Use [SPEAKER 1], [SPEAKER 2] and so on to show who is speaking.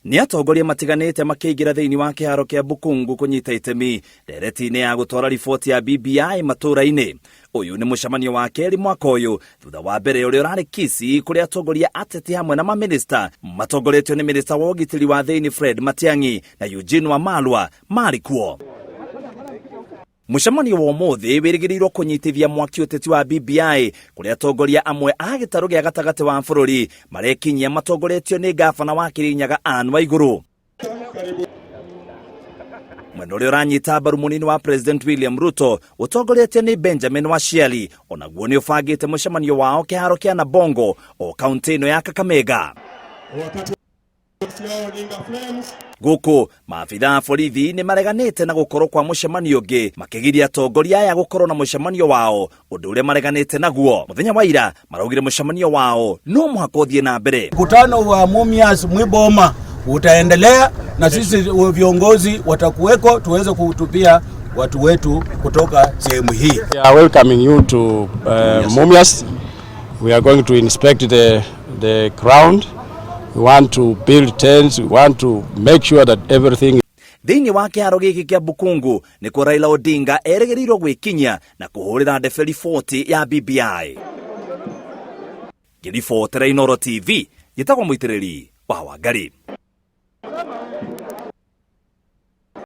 [SPEAKER 1] Nĩ atongoria matiganĩte makĩingĩra thĩinĩ wa kĩharo kĩa Bukungu kũnyita itemi ndereti-inĩ ya gũtwara riboti ya BBI matũũra-inĩ. Ũyũ nĩ mũcemanio wa kerĩ mwaka ũyũ thutha wa mbere ũrĩa ũrarĩ Kisii kũrĩa atongoria ateti hamwe na mamĩnĩsta matongoretio nĩ mĩnĩsta wa ũgitĩri wa thĩinĩ Fred Matiang'i na Eugene Wamalwa marĩ kuo. Mũcemanio wa ũmũthĩ wĩrĩgĩrĩirwo kũnyitithia mwaki ũteti wa BBI kũrĩa atongoria amwe a gĩtarũ gĩa gatagatĩ wa bũrũri marekinyia matongoretio nĩ ngabana wa Kĩrĩnyaga Anne Waigũrũ. Mwena ũrĩa ũranyita mbaru mũnini wa President William Ruto ũtongoretio nĩ Benjamin Washiali onaguo nĩ ũbangĩte mũcemanio wao kĩharo kĩa Nabongo o kaũntĩ ĩno ya Kakamega. Gũkũ maabitha a borithi nĩ mareganĩte na gũkorwo kwa mũcemanio ũngĩ makĩgiria atongoria aya gũkorwo na mũcemanio wao ũndũ ũrĩa mareganĩte naguo. Mũthenya wa ira maraugire mũcemanio wao no mũhaka ũthiĩ na mbere.
[SPEAKER 2] Mkutano wa Mumias Mwiboma utaendelea na sisi viongozi watakuweko tuweze kuhutubia watu wetu kutoka sehemu hii.
[SPEAKER 3] We are welcoming you to Mumias. We are going to inspect the ground. We want to build tents. We want to make sure that everything
[SPEAKER 1] Thĩinĩ wa kĩharo gĩkĩ kĩa Bukungu nĩkuo Raila Odinga erĩgĩrĩirwo gwĩkinyia na kũhũrĩra ndebe riboti ya BBI. Ngĩribotera Inooro TV, njĩtagwo Mũitĩrĩri wa Wangari.